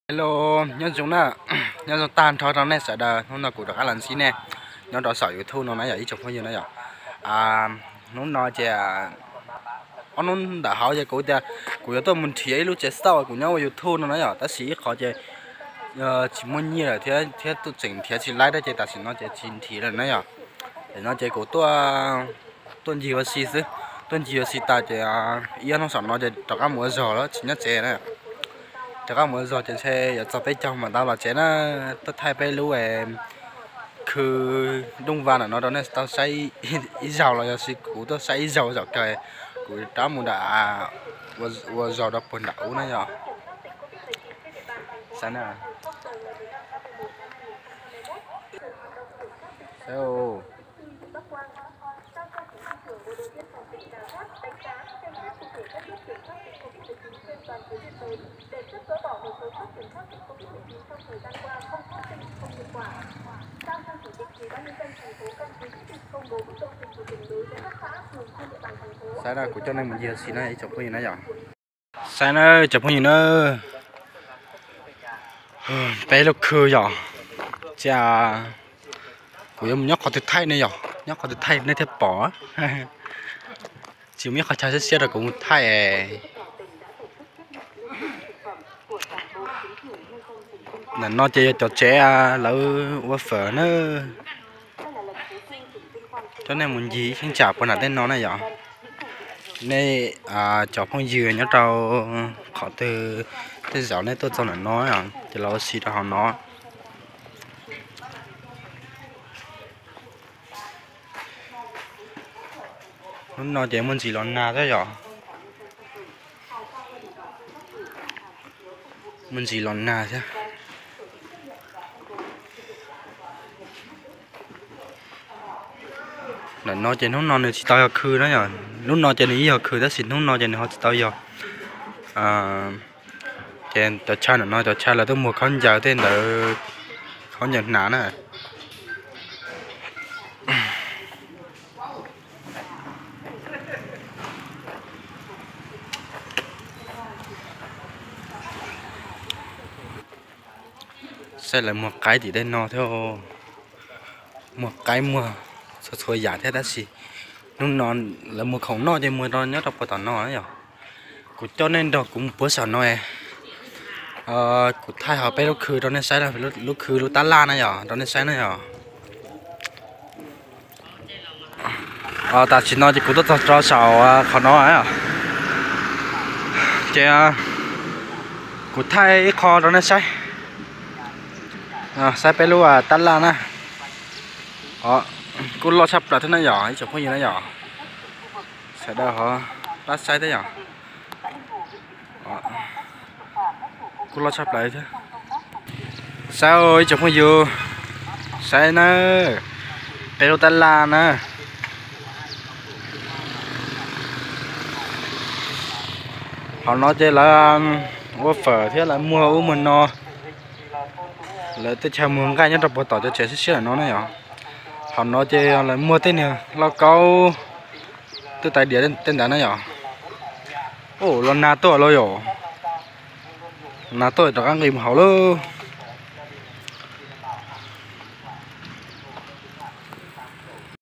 Hello, nyob zoo na, nyob zoo tag nrho rau nej sawv daws. Hnub no kuv rov qab los ntsib nej nyob rau saum YouTube no na yom ib tsoom phooj ywg na yom. Hnub no ces ob hnub ntawm hauv ces kuv tias kuv yuav tuaj mus nrhiav ib lub tsev xauj kuv nyob ua YouTube no na yom, tab sis ib qhov ces tsis muaj nyiaj lawm thiab thiab tuaj tseem nrhiav tsis laib thiab ces tam sim no ces tsis nrhiav lawm na yom. Tam no ces kuv tuaj tuaj ncig ua si xwb, tuaj ncig ua si tas ces ib ob hnub saum no ces rov qab mus ua zog lawm tsis nyob tsev na. Rov qab mus ua zog ces ntshe yuav txog peb caug mam tau los tsev na. Tuaj thaij peb lub khw dooj va ntawm no rau nej tau saib ib zaug los yog kuv tuaj saib ib zaug zaum kawg, kuv rov mus nram ua zog rau puag nram ub na yom. Saib na. Saib na, kuv coj nej mus ncig ua si na ib tsoom phooj ywg na yom. Saib na tsoom phooj ywg na, peb lub khw yom, cia kuv yuav mus nyob qhov twg thaij ne yom, nyob qhov twg thaij nej thiaj pom. Tsis muaj ib qhov chaw siab siab rau kuv mus thaij. Ntawm no ces yog cov tsev lawv ua fawm na. Coj nej mus ncig ib cheeb tsam puag nram tej no na yom. Nej cov phooj ywg nyob rau qhov twg tej zaum nej tuaj txog ntawm no ces los ua si rau hauv no. Hnub no ces muaj ntsis los nag thiab yom. Muaj ntsis los nag thiab. Ntawm no ces hnub no nws tsis tau yog khw na yom. Hnub no ces nws ib yog khw tab sis hnub no ces nws ho tsis tau yog. Ces cov chaw ntawm no cov chaw lawv tuaj muag khaub ncaws tej ntawd, khaub ncaws hnav na. Saib lawv muag qaib tim tej no thiab, muag qaib muag txhua txhua yam thiab tab sis hnub no lawv muag khoom noj ces muag rau nyob rau puag tom no na yom. Kuv coj nej nrog kuv mus puag saum no, kuv thaij hauv peb lub khw rau nej saib, lub khw lub tab laj na yom, rau nej saib na yom. Tam sim no ces kuv tuaj txog rau saum qhov no, ces kuv thaij ib qho rau nej saib. Saib peb lub tab laj na. Kuj loj tshaj plaws thiab na yom ib tsoom phooj ywg na yom. Sawv daws ho pab saib thiab yom. Kuj loj tshaj plaws thiab. Saib ib tsoom phooj ywg, saib na, peb lub tab laj na. Qhov no ces lawv ua fawm thiab lawv muag ub muag no. Lawv tej chaw muag nqaij nyob rau puag tom cov tsev siab siab ntawm no na yom. Qhov no ces lawv muag tej niag lauj kaub, twb tais diav tej ntawd na yom. Los nag tuaj los yom. Nag tuaj rov qab nqis mus hauv lauj.